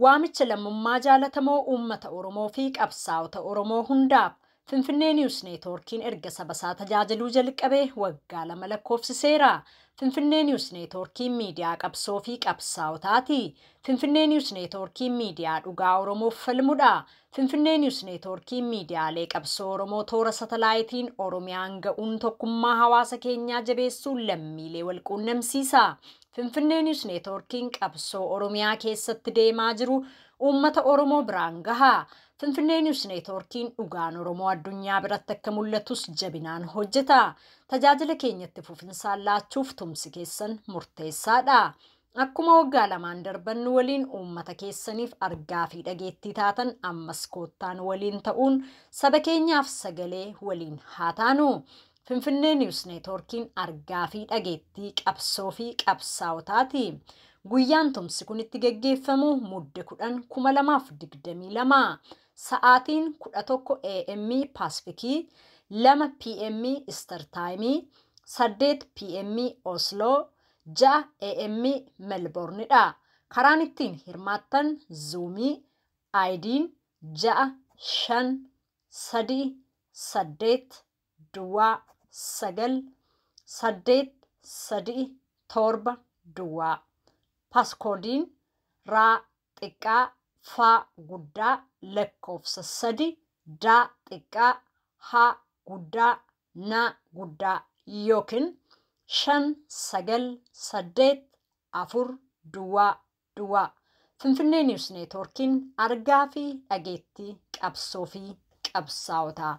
Waamicha lammummaa jaalatamoo uummata Oromoo fi qabsaa'ota Oromoo hundaaf, Finfinnee Niwus Neetwoorkiin erga saba isaa tajaajiluu jalqabee waggaa 2 lakkoofsiseera. Finfinnee Niwus Neetwoorkiin miidiyaa qabsoo fi qabsaa'otaati. Finfinnee Niwus Neetwoorkiin miidiyaa dhugaa Oromoof falmudha. Finfinnee Niwus Neetwoorkiin miidiyaalee qabsoo Oromoo toora satalaayitiin Oromiyaan ga'uun tokkummaa hawaasa keenyaa jabeessuun lammiilee wal quunnamsiisa. Finfinnee Niwus Neetwoorkiin qabsoo Oromiyaa keessatti deemaa jiru uummata Oromoo biraan gaha. Finfinnee Niwus Neetwoorkiin dhugaan Oromoo addunyaa biratti akka mul'atus jabinaan hojjeta. Tajaajila keenyatti fufinsaan laachuuf tumsi keessan murteessaadha. Akkuma waggaa 2n darban nu waliin uummata keessaniif argaa fi dhageettii taatan, ammas koottaan waliin ta'uun saba keenyaaf sagalee waliin haa taanu. Finfinnee Niwus Neetwoorkiin argaa fi dhageettii qabsoo fi qabsaa'otaati. Guyyaan tumsi kun itti geggeeffamu Mudde 10 2022, sa'aatiin 11 AM Paasifikii, 2 PM Eastern Time, 8 PM Oslo, 6 AM Melbourneidha. Karaan ittiin hirmaattan Zuumii, ID'n 6 5 3 8 duwwaa 9 8 3 7 duwwaa. Paaskoodiin raa xiqqaa faa guddaa lakkoofsa 3 daa xiqqaa haa guddaa naa guddaa yookiin 5 9 8 4 duwwaa duwwaa. Finfinnee Niwus Neetwoorkiin argaa fi dhageettii qabsoo fi qabsaa'otaa.